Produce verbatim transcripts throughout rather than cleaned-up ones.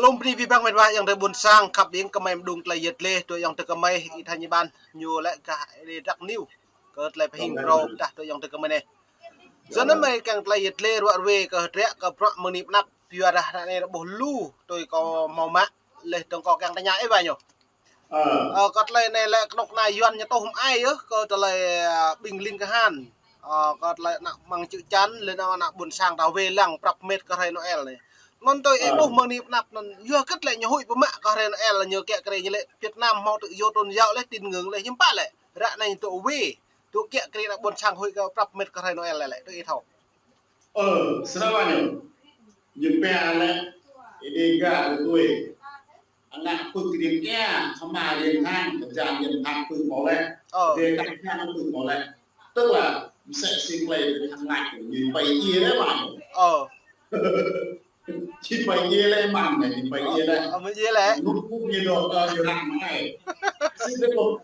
Lŏm bơni abih bang met wa ayŏng adơi ƀôn sang khăp ƀing gơmơi mơđung tơlơi yet lĕ, tui ayŏng adơi gơmơi ih tha ñu ƀan ñu lĕ gah ih Dak News kơ tơlơi pơhing phrâo pơdah tui ayŏng adơi gơmơi anai. Yua anŭn mơi kiăng tơlơi yet lĕ ruă ruê kơ hơdră kơ bruă mơ̆ng anai pơ anăp, yua dah ră anai rơbuh lu tui kâo hmâo mă lĕ dơ̆ng kâo kiăng tơña ih wa ñu. Ơ, kơ tơlơi anai lĕ kơnuk kơna Yuan ñu tuh hmâo ai yơh, kơ tơlơi, ơ, ƀing ling kơhan. Ơ, kơ tơlơi ană mơ̆ng čư̆ čan, lĕ ană, ană ƀôn sang ta wai lăng prăp met kơ hrơi Noel anai. Anŭn tui ih ƀuh mơ̆ng anai pơ anăp anŭn, yua hơget lĕ ñu huĭ pơmă kơ hrơi Noel ñu kiăng kơ hrơi ñu lĕ Việt Nam hmâo tự do tôn giáo lĕ, tín ngưỡng lĕ, hiư̆m pă lĕ. Ră anai ñu tŭ wai, tŭ kiăng kơ hrơi ană ƀôn sang huĭ kơ prăp met kơ hrơi Noel lĕ, lĕ, tui ih thâo. Ơ, sơnă wa ñu. Ñu pia lĕ, ih Dega tui. Ană pưk riêng ia, hơma riêng hăng, kơjang riêng hăng pưk mơ̆ lĕ. Ơ. Dega hăng pưk mơ̆ lĕ. Tức là, msĕ si tơlơi tơlơi hăng lăk, ñu pơai ia lĕ wa ñu. Ơ. Ñu pơai ia lĕ mơ̆n, ñu pơai ia lĕ. Ơ, mơ̆n ia lĕ. Ñu pŭk ñu dŏ, ơ, ñu răng mă ai. Si tơlơi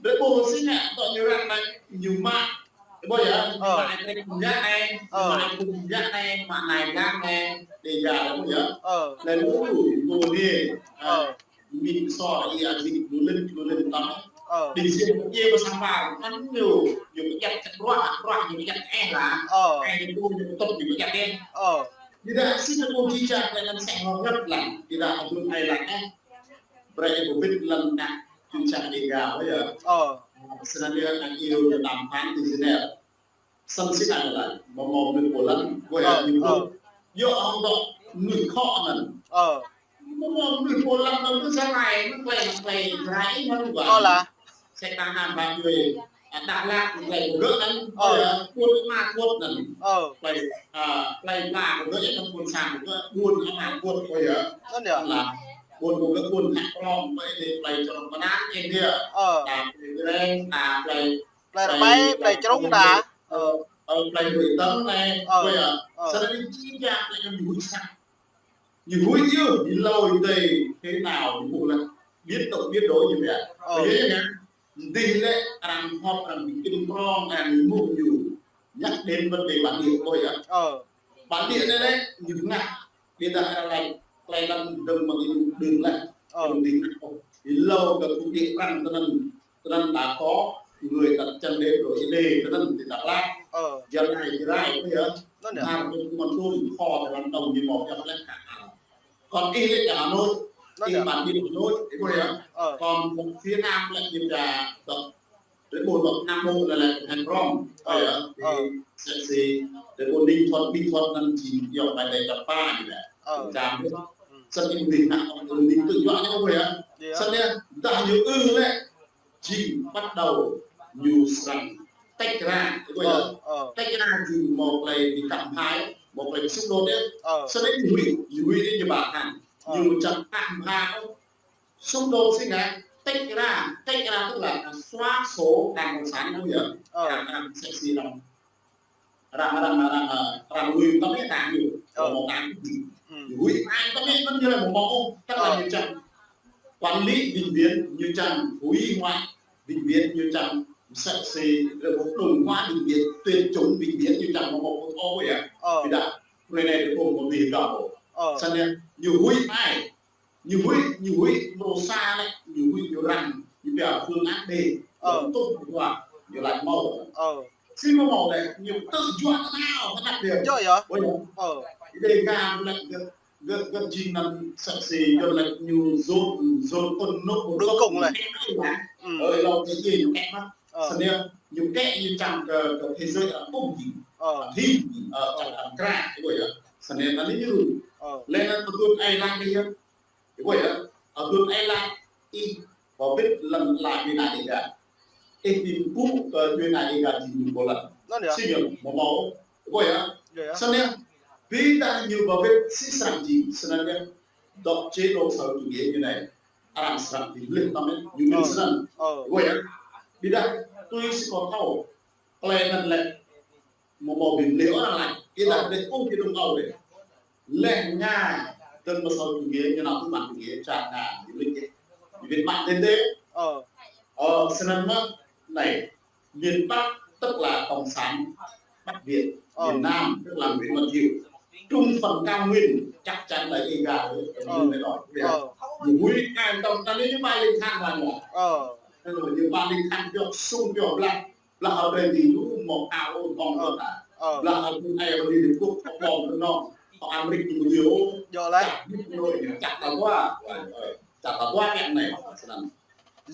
Rơbuh si ngă tŏ ñu răng anai, ñu mă. Ƀuh yơh, ñu mă ai trek pơjăk anai, ñu mă ai pơjăk anai, mă anai blang anai, Dega ƀuh yơh. Anai lu, lu ni, a, min so, ia jing lu lin, lu lin tăm. Đi jing, ia pơsang ƀar, anŭn ñu, ñu pơjăk čăk ruah, ruah ñu pơjăk eh lah. Ai ñu pŭ, ñu tŭk, ñu pơjăk eh. Đi dah si tơpŭ jijak, anai anŭn sĕ hŏ ngăt lah. Đi dah abun ai lah eh. Brơi ih pơbĭt lăm ană čư̆ čan Dega ƀuh yơh. Ơ. Snăn yơh ană iêu ñu tam phán ti Geneva. Snăn si ană lăi, mơ̆ mơnuih Poland, ƀuh yơh, ñu ƀuh. Yua hŏng dŏ mơnuih khŏ anŭn. Ơ. Mơ̆ mơnuih Poland anŭn tui sa rai, mơ̆ klei, klei rai mơ̆ ƀuh. Ơ lah. Sĕ ta hăng ba djuai, a, Dak Lak, klei gơ̆ anŭn, ơ, ƀuôn Ama Kuôt anŭn. Ơ. Klei, a, klei pla gơ̆ anŭn ƀuôn sang gơ̆, ƀuôn Ama Kuôt ƀuh yơh. Anŭn yơh. Anŭn lah. Ƀuôn gơ̆ ƀuôn Hak Klong, ƀơi dih klei črông mơnang ih dia. Ơ. Ta klei reng, ta klei, klei rơbai, klei črông ta. Ơ, ơ, klei rui tơ̆ng anai, ơ, ƀuh yơh. Ơ. Snăn anai jing jang klei ñu huĭ săng. Ñu huĭ yơh, đi lâu đi đây, thế nào ñu ƀuh lĕ, biến động, biến đổi ñu ƀiă. Ơ. Ƀuh yơh ngă, dih lĕ, arăng họp, arăng bikin prong, arăng mŭk ñu, nhắc đến vấn đề bản địa ƀuh yơh. Ơ. Bản địa anai lĕ, ñu ngă, đi dah arăng lăi, klei lăm dơ̆ng mơ̆ng ñu đưm lĕ. Ơ. Ñu dih ngă, ơ, đi lâu kơ thuộc địa prăng tơnăn, tơnăn ta có người đặt chân đến rồi đi, tơnăn ti Dak Lak. Ơ. Jăn ai, jăn ai, ƀuh yơh. Anŭn yơh. Har ƀuh kơ mơ̆n tŭm, kho tơnăn tơnăn ñu mơ̆ jăp lĕ kơ Hà Nội. Còn ih lĕ kơ Hà Nội, ih bản địa Hà Nội, ih ƀuh yơh. Ơ. Còn một phía Nam lĕ ñu ta dŏ, rơbuh dŏ Nam Bộ lĕ lĕ thành Rome. Ơ. Ƀuh yơh. Ơ. Thì sẽ si, rơbuh Ninh Thuận, Bình Thuận anŭn jing yơh ƀai đe Čăm Pa ñu lĕ. Ơ. Čăm. Snăn ih ƀuh Ninh nă, Ninh tự do ñu ƀuh yơh. Snăn yơh, dah ñu ư lĕ, jing bắt đầu ñu srăng tách ra, ƀuh yơh. Ơ, ơ. Tách ra jing mơ̆ klei đi kăm hai, mơ̆ klei xung đột yơh. Ơ. Snăn ñu huĭ, ñu huĭ đi ñu ba hăng. Ơ. Ñu čang kăm hai, xung đột si ngă, tách ra, tách ra tức là xóa sổ Đảng Cộng sản ƀuh yơh. Ơ. Đảng, đảng sẽ si lòng. Arăng, arăng, arăng, arăng lui tơmĕ ta ñu. Ơ. Mơ̆ ta ñu. Ư. Huĭ ai tơmĕ mơ̆n ñu lĕ mơ̆ mơ̆ ôh, chắc là ñu čang quản lý vĩnh viễn, ñu čang hủy hoại vĩnh viễn, ñu čang msĕ si rơbuh đồng hóa vĩnh viễn, tuyệt chủng vĩnh viễn, ñu čang mơ̆ mơ̆ ôh ôh yơh. Ơ. Ƀiădah, hrơi anai rơbuh mơ̆ ƀu hơgao ôh. Ơ. Snăn yơh, ñu huĭ ai. Ñu huĭ, ñu huĭ, mrô sa lĕ, ñu huĭ, ñu răng, ñu pia phương án B. Ơ. Ñu tŭ mơ̆ ƀuh, ñu laĭ mơ̆. Ơ. Si mơ̆ mơ̆ lĕ, ñu tŭ juă nao, mơnăp dia. Yơh, yơh. Ƀuh yơh. Ơ. Dega lĕ gơ̆, gơ̆, gơ̆ jing anăn msĕ si, gơ̆ lĕ ñu dồn, dồn ôn nộp, ôn nộp. Cuối cùng lĕ. Ơ, lâu thế kia ñu kĕ mă. Ơ. Snăn yơh, ñu kĕ ñu čang kơ, kơ thế giới là ung jing. Ơ. Hin, ơ, čang kơ kra, ƀuh yơh. Snăn yơh, anai ñu. Ơ. Lĕ anŭn tơdun ai lăng dia. Ih ƀuh yơh, ơ, tơdun ai lăng ih pơbĭt lăm lăi djuai ană Dega. Ih ƀing pŭ kơ djuai ană Dega jing ñu Poland. Anŭn yơh. Si ñu mơ̆ mơ̆ ôh. Ih ƀuh yơh. Yơh, yơh. Snăn yơh, ƀiădah ñu pơbĭt si srăng jing, snăn yơh. Dŏ chế độ xã hội chủ nghĩa ñu anai. Arăng srăng jing leh tơmĕ, ñu mĭn snăn. Ơ. Ih ƀuh yơh. Ƀiădah tui si kâo thâo. Klei anŭn lĕ mơ̆ mơ̆ ƀing leh ôh arăng laĭ. Ih dah leh ôh kơ dŏng âu leh. Leh Nga, dơ̆ng mơ̆ xã hội chủ nghĩa, ñu nao tŭ ƀăn chủ nghĩa, čar Nga, ñu leh yơh. Ñu ƀĭt mă tơdơi. Ơ. Ơ, snăn mơ̆, anai, miền Bắc tức là Cộng sản Bắc Việt, miền Nam tức là Nguyễn Văn Thiệu. Trung phần cao nguyên chắc chắn là Iga. Ờ. Ñu đuaĭ. Ờ. Ñu đuaĭ, ai tong ta ni ñu ba ling thang wa ñu. Ờ. Ñu ba ling thang pioh sung pioh blah. Blah hơdai di ñu mơ̆ ao ôh tong ta. Ờ. Blah hơdai ai ôh di ñu kuk kơpong kơnong. Tong Amrik ñu dio. Yơh lah. Čah ñu nôi ñu čah ta wa. Čah ta wa kĕ anai. Snăn.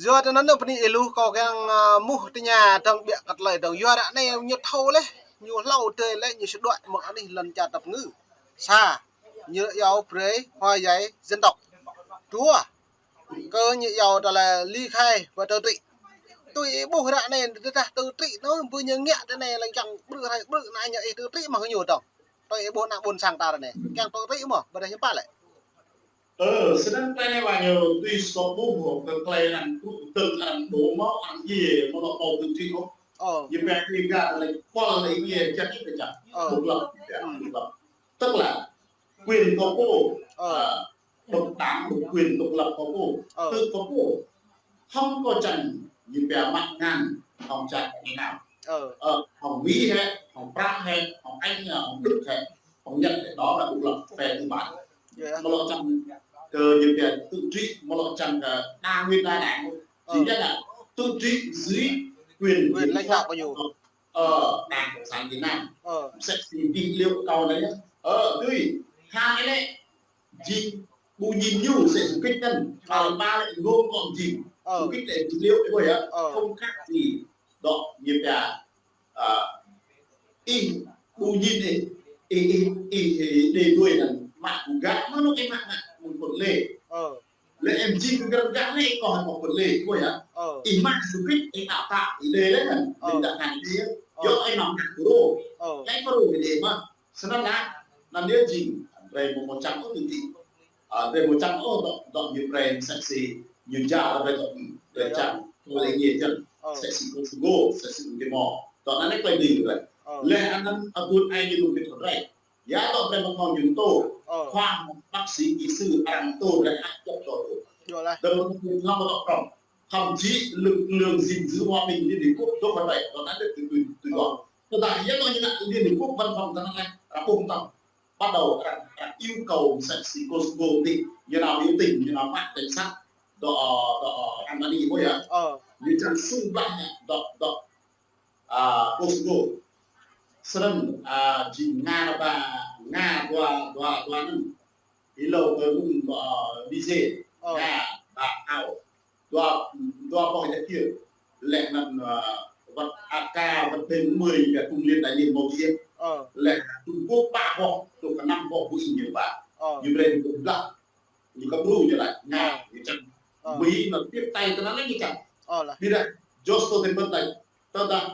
Yua tơ anŭn bơni ih lu kâo kiăng, a, muh tơña dơ̆ng biă kơ tơlơi dơ̆ng. Yua ră anai ñu thâo laih, ñu hlâo tơi laih, ñu sơđuaĭ mơ̆ng anih lŏn čar tơpơngư. Sa, ñu iâu brơi hoa giải dân tộc. Dua, kơ ñu iâu tơlơi ly khai wơ̆t tơtrĭ. Tui ih ƀuh ră anai tơdah tơtrĭ anŭn, ƀu ñu ngă tơ anai lăng čang ƀrư̆ hrơi ƀrư̆ anai ñu ih tơtrĭ mơ̆ ñu dơ̆ng. Tui ih ƀuh ană ƀôn sang ta ră anai. Kiăng tơtrĭ mơ̆, ƀôdah hiư̆m pă lĕ. Ơ, snăn tơ anai wa ñu tui sop ƀuh, kơ tơlơi anŭn, tơlơi anŭn đổ máu, anŭn djiê, mơ̆ lŏ pô tơtrĭ ôh. Ơ. Ñu pĕ tơlơi gah, tơlơi pôl, tơlơi djiê, čăt ih pĕ čăt. Ơ. Độc lập, ya, độc lập. Tức là quyền có cô, à, độc đảng, độc quyền, độc lập có cô. Ơ. Tự có cô. Không có tranh, ñu pĕ mă ngăn, hŏng čar Việt Nam. Ơ. Ơ, hŏng Mỹ hĕ, hŏng Prăng hĕ, hŏng Anh hĕ, hŏng Đức hĕ, hŏng Nhật hĕ, đó là độc lập phe tư bản. Mơ̆ lŏ čang kơ ñu pĕ tơtrĭ, mơ̆ lŏ čang kơ đa nguyên đa đảng. Chỉ biết là tơtrĭ dưới quyền kiểm soát của Đảng Cộng sản Việt Nam. Msĕ si dih liu kâo anai. Ơ, tui, hăng anai lĕ, jing ƀu ñin ñu msĕ xung kích anŭn. Ba lăm ba lĕ ngông kông jing. Xung kích lĕ jing liu ih ƀuh yơh. Không khác gì dŏ ñu pĕ, a, ih ƀu ñin ih, ih, ih, ih, ih đe đuaĭ anŭn mă kơ gah mơ̆ anŭn ih mă mă mơ̆ng pơ̆t lĕ. Lĕ em jing kơ gah anai kâo hăng pơ̆t lĕ ih ƀuh yơh. Ih mă xung kích ih ăt ăt ih đe lĕ anŭn. Ih ăt ăt ih đe. Yua ih mă mă kơ rô. Lĕ kơ rô ih đe mơ̆. Snăn lah, anŭn yơh jing, drei mơ̆ mơ̆ čang ôh tơtrĭ. A, drei mơ̆ čang ôh dŏ, dŏ ñu brơi msĕ si, ñu ja brơi dŏ, brơi čang, tơlơi djiê jăn, msĕ si Kosovo, msĕ si Ung Timor. Dŏ anŭn lĕ tơlơi ding brơi. Lĕ anŭn aduôn ai ñu dŏ kơ thâo drei. Ya dŏ brơi mơ̆ thâo ñu tơ. Khoa học, bác sĩ, kỹ sư, arăng tơ drei hă dŏ tơ. Dơ̆ng mơ̆ thâo dŏ prŏng. Thậm chí lực lượng gìn giữ hòa bình Liên Hiệp Quốc dŏ hơdai, dŏ anŭn lĕ tui, tui, tui dŏ. Tơdah ya dŏ ñu ngă Liên Hiệp Quốc văn phòng ta anŭn lĕ, ră ƀuh tong. Bắt đầu arăng, arăng yêu cầu msĕ si Kosovo ti, ñu nao biểu tình, ñu nao mă cảnh sát, dŏ, dŏ Albania ƀuh yơh. Ñu čang sung blah ñu, dŏ, dŏ, a, Kosovo. Snăn, a, jing Nga ba, Nga dua, dua, dua anŭn. Hlâo kơ rŭng, a, Niger, Nga ba ao. Dua, dua boh djă kiơ. Lĕ anŭn, a, wơ̆t A K, wơ̆t B năm mươi, kơ Trung Liên Đại Liên mơ̆ djă. Lĕ Trung Quốc ba boh, truh kơ năm boh ƀu ih ñu ba. Ñu brơi ñu blah. Ñu kơ bru ñu laĭ, Nga, ñu čang. Mỹ anŭn tiếp tay tơ anŭn lĕ ñu čang. Ƀiădah, George Stoltenberg laĭ, tơdah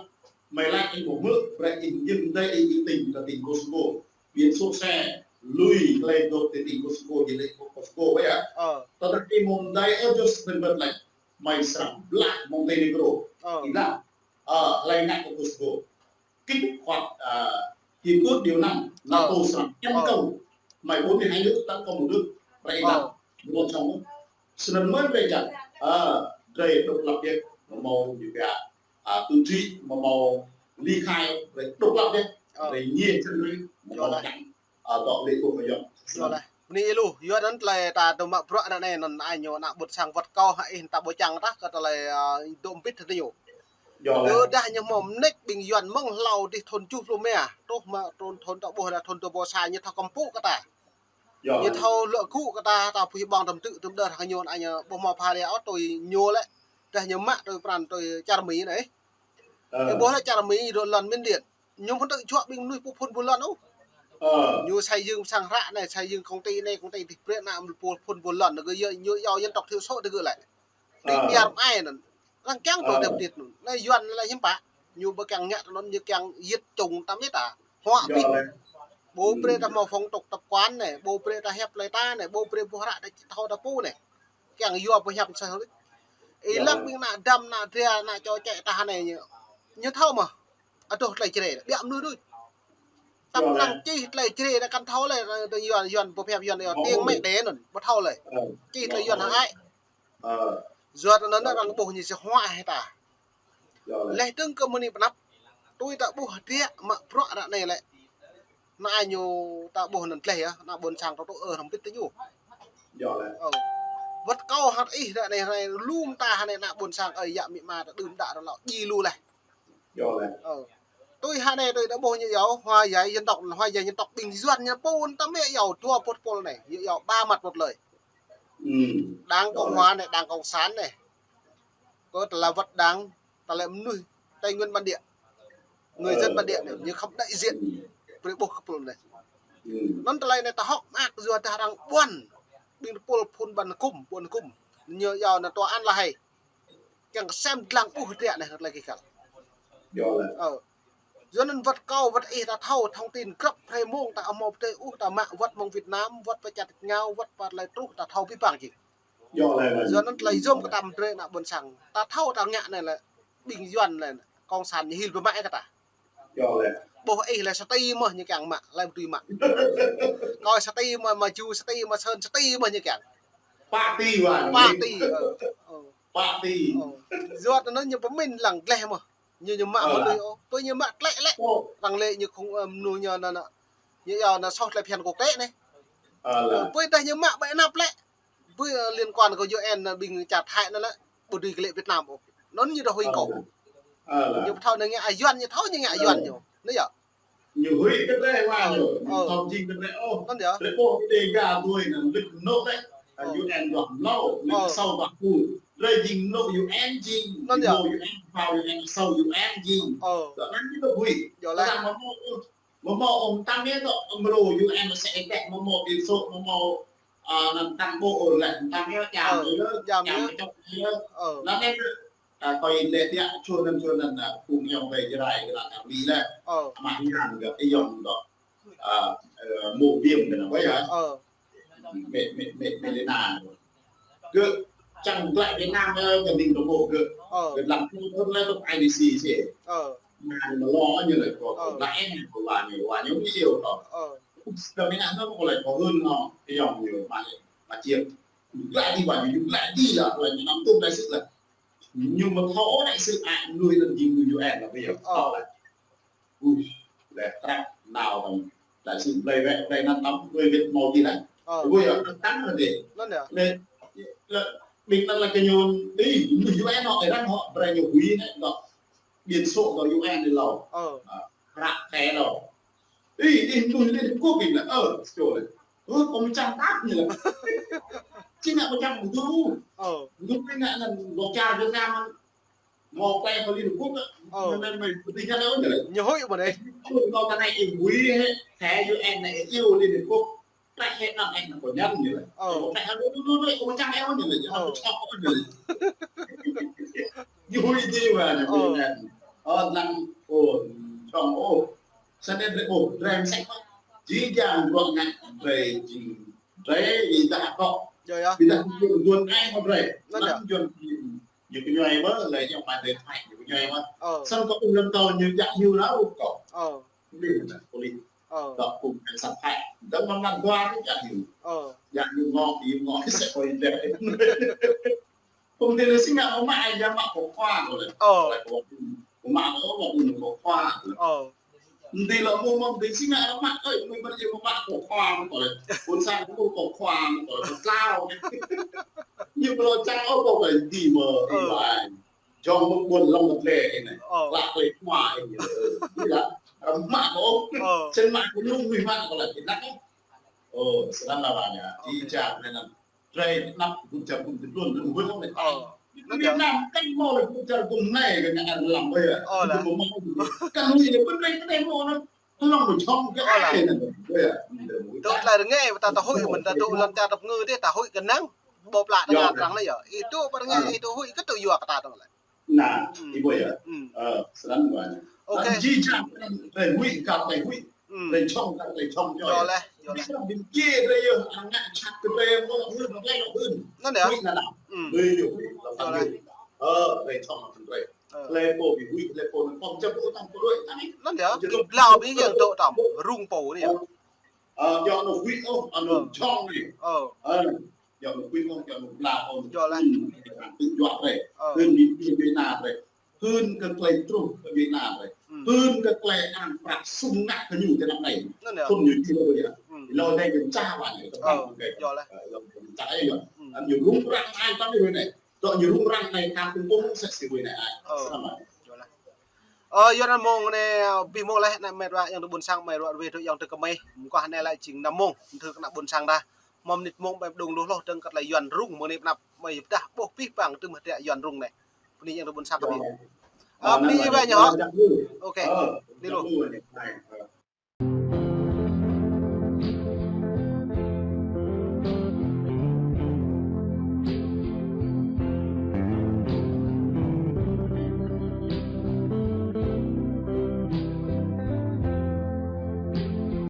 mơi laĭ ih mơ̆ hmư̆, brơi ih jing dai ih ih tỉnh kơ tỉnh Kosovo. Biển số xe, lui tơlơi dŏ ti tỉnh Kosovo, jing lĕ Kosovo ƀuh yơh. Tơdah ih mơ̆ dai ơ George Stoltenberg laĭ, mơi srăng blah Montenegro. Ih laĭ, ơ, hlơi ngă kơ Kosovo. Kích hoạt, à, hiệp ước điều năm, NATO sẵn tấn công. Mày bốn mươi hai nước tấn công một nước. Brơi ih laĭ. Một trong nước. Snăn mơ̆ brơi čang. À, drei độc lập yơh. Mơ̆ mơ̆ ñu pĕ, à, tơtrĭ, mơ̆ mơ̆ ly khai, brơi độc lập yơh. Brơi ñiê čang drei. Mơ̆ mơ̆ čang. Ơ, dŏ lĕ ƀuh kơ yơh. Yơh lah. Bơni ih lu, yua anŭn tơlơi ta tŭ mă bruă anŭn anai, anŭn ai ñu ană ƀôn sang wơ̆t kâo hă ih ta ƀu čang tah kơ tơlơi, ơ, dŏ mbĭt hă tơ ñu. Tơdah ñu hmâo mơneč ƀing Yuan mơ̆ng hlâo dih thŭn tơjuh pluh rơma, truh mă thŭn, thŭn ta ƀuh lah thŭn dua ƀuh sa ñu thâo kơmpŭ kơ ta. Ñu thâo luă gŭ kơ ta, ta pơhiăp ƀơ̆ng tơm tư̆ tơm đơr hăng ñu anŭn ai ñu ƀu hmâo pha ria ôh tui ñu lĕ. Tơdah ñu mă tui pran tui čar Mi anai. Ơ. Ih ƀuh lĕ čar Mi dŏ lŏn Miến Điện. Ñu phŭn tơ̆ juă ƀing mơnuih pô phŭn ƀôn lan ôh. Ơ. Ñu xây dựng sang hră anai, xây dựng công ty anai, công ty dih brơi ană pô phŭn ƀôn lan, anŭn kơ yua ñu iâu dân tộc thiểu số tơ gơ̆ lĕ. Ơ. Ti biar ai anŭn. Lăng kiăng tơ tơm dit anŭn. Anai Yuan lĕ hiư̆m pă. Ñu ƀu kiăng ngă tơ anŭn, ñu kiăng yit chung ta mĭt ta. Huă ƀing. Ƀu brơi ta hmâo phong tục tập quán anai, ƀu brơi ta hiăp lơi ta anai, ƀu brơi ƀuh hră ta či thâo ta pô anai. Kiăng yua pơhiăp msĕ hơget. Ih lăng ƀing ană dăm, ană dra, ană čô čĕ tah anai ñu. Ñu thâo mơ̆. Adoh tơlơi Jrai. Biă mơnuih đôč. Tăm năng čih tơlơi Jrai anai kăn thâo lĕ, tơ Yuan, Yuan pơhiăp Yuan, Yuan tiếng mẹ đẻ anŭn, ƀu thâo lĕ. Čih tơlơi Yuan hăng ai. Yua tơ anŭn arăng ƀuh ñu si huă hĕ ta. Leh dơ̆ng kơ mơni pơnăp. Tui ta ƀuh hơdră mă bruă ră anai lĕ. Anai ñu ta ƀuh anŭn gleh yơh, ană ƀôn sang ta tŭ ơ hrŏm pĭt ta ñu. Yơh lĕ. Ơ. Wơ̆t kâo hăt ih ră anai, anai lŏm ta hă anai ană ƀôn sang ơi yă amĭ ama ta đưm đă ră lŏ djai lu laih. Yơh lĕ. Ơ. Tui hă anai tui ta ƀuh ñu yơh, hòa giải dân tộc, hòa giải dân tộc ƀing Yuan ñu pô ta mĕ yơh dua pôl pôl anai, yơh yơh ba mặt một lời. Đảng Cộng hòa anai, Đảng Cộng sản anai. Kơ ta lĕ wơ̆t đảng, ta lĕ mơnuih Tây Nguyên bản địa. Người dân bản địa anai, ñu khŏm đại diện. Brơi ƀuh kơ pôl anai. Anŭn tơlơi anai ta hŏk mơak yua dah arăng ƀuăn. Ƀing pôl phun ƀăn kŭm, ƀuăn kŭm. Ñu yua anŭn tòa án La Hay. Kiăng kơ sem lăng ƀuh triă anai, tơlơi kikal. Yơh lĕ. Ơ. Yua anŭn wơ̆t kâo, wơ̆t ih ta thâo thông tin grăp hrơi mông ta hmâo pơtơi ôh ta mă wơ̆t mơ̆ng Việt Nam, wơ̆t pơ čar tač êngao, wơ̆t pơ tơlơi truh ta thâo abih bang jing. Yơh lĕ. Yua anŭn tơlơi yôm kơ ta mơdrơi ană ƀôn sang. Ta thâo ta ngă anai lĕ ƀing Yuan lĕ Cộng sản ñu hil pơmă kơ ta. Yơh lĕ. Ƀuh ih lĕ sati mơ̆ ñu kiăng mă, lĕ ƀu dưi mă. Kơ sati mơ̆, mă Ju sati mơ̆, Sơn sati mơ̆ ñu kiăng. Pă ti wa. Pă ti, ơ, ơ. Pă ti. Ơ. Yua anŭn ñu pơmĭn lăng gleh mơ̆. Ñu, ñu mă mơ̆ tui ôh. Pơ ñu mă tlĕ lĕ. Arăng lĕ ñu không, ơ, mơnuih ñu anŭn, anŭn. Ñu yua anŭn soh tơlơi phiăn quốc tế anai. Ơ, pơ dah ñu mă ƀơi anăp lĕ. Ƀơi, ơ, liên quan kơ U N, ơ, ƀing čar Thái anŭn lĕ, ƀu dưi kơ lĕ Việt Nam ôh. Anŭn ñu dah huĭ kâo. Ñu thâo ñu ngă Yuan, ñu thâo ñu ngă Yuan ñu. Anai yơh. Ñu huĭ kơ drơi wa ñu. Ñu thâo jing kơ drơi ôh. Anŭn yơh. Drơi ƀuh kơ Dega tui anŭn lĕ nô lĕ. U N dŏ nô, lĕ sâu dŏ ku. Drơi jing nô U N jing. Anŭn yơh. Nô U N, pao U N, sâu U N jing. Dŏ anŭn ñu huĭ. Yơh lĕ. Mơ̆ mơ̆ ôh, mơ̆ mơ̆ ôh, tam yơh tŏ, mơ̆ lô U N mơ̆ sĕ ĕk, mơ̆ mơ̆ Việt Nam, mơ̆ mơ̆, ơ, anŭn tam ƀô ôh lĕ, tam yơh, jam yơh, jam yơh. Anŭn yơh, ơ, kâo ih lĕ biă, čô anŭn, čô anŭn, ơ, phung ayŏng adơi Jrai kơ ană Kali lĕ. Ơ. Mă hiam kơ ayŏng dŏ, ơ, ơ, mô biêm kơ ană wai yơh. Ơ. Mê, mê, mê, mê lê na. Gơ̆ čang glăi Việt Nam, ơ, kơ ƀing kơ mô gơ̆. Ơ. Gơ̆ lăm thun thun lĕ tŭk I D C sĭ. Ơ. Mă ñu mơ̆ lo ñu lĕ kơ, ơ, kơ lăi ñu, kơ wa ñu, wa ñu mơ̆ iâu kơ. Ơ. Kơ mê na kơ kơ lĕ kơ hưn kơ, kơ yŏng ñu mă, mă čiek. Glăi dih wa ñu, glăi dih lă, lă ñu năm tŭm đại sứ lă. Ñu mơ̆ thâo đại sứ, a, mơnuih anŭn jing mơnuih U N lă, ƀu yơh. Ơ. Thâo lă. Ui, lĕ trăp nao tăm. Đại sứ blơi wĕ, blơi anŭn tăm, blơi wĕ mơ̆ dih lă. Ơ. Ui, yơh, tăng lă dih. Anŭn yơh. Lĕ, lĕ, ƀing anŭn lă kơ ñu, ih, mơnuih U N anŭn, ih răng hŏ, brơi ñu huĭ anai, dŏ. Biển số dŏ U N anai lâo. Ơ. A, hră kơ lâo. Ih, ih, mơnuih Liên Hợp Quốc ih lă, ơ, čô lĕ. Ơ, kâo mơčang tah ñu lă. Či ngă mơčang ƀu dưi. Ơ. Mơnuih ngă anŭn, lŏ čar Việt Nam. Mơ̆ pĕ pơ Liên Hợp Quốc á. Ơ. Mơ̆ mơ̆ mơ̆ pơtih kơ lĕ ôh ñu lĕ. Ñu huĭ mơ̆ anai. Ơ, kâo ta anai ih huĭ hĕ, thẻ U N anai ih iâu Liên Hợp Quốc. Pĕ hĕ anŭn ih anŭn kâo ñăn ñu lĕ. Ơ. Pĕ hĕ lu lu lu lu kâo čang ih ôh ñu lĕ. Ơ. Kâo čang ôh ñu lĕ. Ñu huĭ dih wa ñu huĭ anŭn. Ơ, anŭn, ơ, čang ôh. Sa anai drơi ôh, drơi mơsĕ mơ̆. Jih jang bruă ngă drơi jing. Drơi ih dah kâo. Yơh, yơh. Ih dah kâo duôn ai mơ̆ drơi. Anŭn yơh. Anŭn duôn Ñu kơ ñuai mơ̆, lĕ ñu mă dêh thai, ñu kơ ñuai mơ̆. Ơ. Samơ̆ kâo ƀu lăm tơl ñu jak ñu nao kâo. Ơ. Ñu nă, pôlis. Ơ. Dŏ phung cảnh sát Thái. Dơ̆ng mơ̆ng lăng dua ñu jak ñu. Ơ. Jak ñu ngŏ, ñu ngŏ, sĕ kơ ih dêh. Phung tơlơi sĭt ngă mơ̆ mă ai jak mă kơ khua kâo lĕ. Ơ. Lĕ kâo mă kơ, mă kơ khua kâo lĕ. Ơ. Mơ̆ng tih lŏ mơ̆ mơ̆ng tih sĭt ngă arăng mă, ơi, mơ̆ng ƀơi mơ̆ mă kơ khua mơ̆ kơ lĕ. Ƀôn sang kâo kơ khua mơ̆ kơ lĕ, kơ tlao. Ñu ƀu lŏ čang ôh kơ ƀai tih mơ̆, ơ, ih ƀai. Jŏng mơ̆ ƀuôn lŏng mơ̆ tlĕ ih anai. Ơ. Klă klĕ khua ih anai. Ơ, ih lă, arăng mă kơ ôh. Ơ. Sĭt mă kơ ñu, mơ̆ mă kơ lĕ, ih năk ôh. Ơ, sơnăn lă ƀai ñu. Či čang anai anŭn. Drơi anăp kơ ƀuh čar gum tơdron, tơdron ƀuh lŏng anai. Ơ. Việt Nam kăn mơ̆ lĕ ƀuh čar gum anai kơ ngă lăm ƀai yơh. Ơ, lă. Kăn huĭ lĕ ƀuh drơi kơ anai mơ̆ anŭn. Tơlŏng ƀu čŏng kơ ai anŭn. Ƀai yơh. Tơlơi rơngai, ta ta huĭ mơ̆n, ta tŭ lŏn čar tơpơngư dih, ta huĭ kơ năng. Ƀu plah ta ngă arăng lĕ yơh. Ih tŭ ƀu rơngai, ih tŭ huĭ kơ tŭ yua kơ ta tơlơi. Nă, ih ƀuh yơh. Ơ, sơnăn ƀai. Ôkê. Anŭn jih jang, drơi huĭ kơ drơi huĭ. Drơi čŏng kơ drơi čŏng yơh. Yơh lĕ, yơh lĕ. Ƀing anai drơi yơh, arăng ngă čăt kơ drơi mơ̆, hưn, lĕ lŏ hưn. Anŭn yơh. Huĭ nă nă. Ih yơh huĭ, lŏ hưn. Ơ, drơi čŏng kơ drơi. Ơ. Lĕ pô ƀu huĭ, lĕ pô anŭn pŏm čăp ôh tăm pô đuaĭ tăm. Anŭn yơh, kơ blau ƀing yang tŭ tăm, rŭng pô anai yơh. Ơ, yơh anŭn huĭ ôh, anŭn čŏng anai. Ơ. Ơ. Yơh anŭn huĭ ôh, yơh anŭn blau ôh. Yơh lĕ. Hưn, kơ tơlơi truh kơ Việt Nam drơi. Hưn kơ tơlơi truh kơ Việt Nam drơi. Hưn kơ klei arăng prăk sum ngă kơ ñu tơ anăp anai. Anŭn yơh. Thŭn ñu či lơ yơh. Hmm. Lơ anai ñu ča wa anai. Ơ, yơh lah. Ơ, yơh, ča yơh. Hmm. Anŭn ñu rŭng răng ai tăm ñu anai. Tơ ñu rŭng răng anai tăm kŭm kŭm sĕ si wai anai ai. Ơ. Selamat. Yơh lah. Ơ, yua anŭn mông anai, ơ, abih mông laih anai met wa ayŏng adơi ƀôn sang, met wa rơwe tơ ayŏng adơi kơmơi. Mơguah anai lĕ jing năm mông, mơ̆ng tơ kơ ană ƀôn sang ta. Mơ̆ng mơnit mông ƀai pơdŏng lu hloh dơ̆ng kơ tơlơi Yuan rŭng mơ̆ng anai pơ anăp, mơi pơdah ƀuh abih bang tơ̆ng mơ̆ tơlơi Yuan rŭng anai. Bơni ayŏng adơi ƀôn sang kơ ƀing. Ơ, bơni ih wa ñu hŏ. Ok. Bơni lu.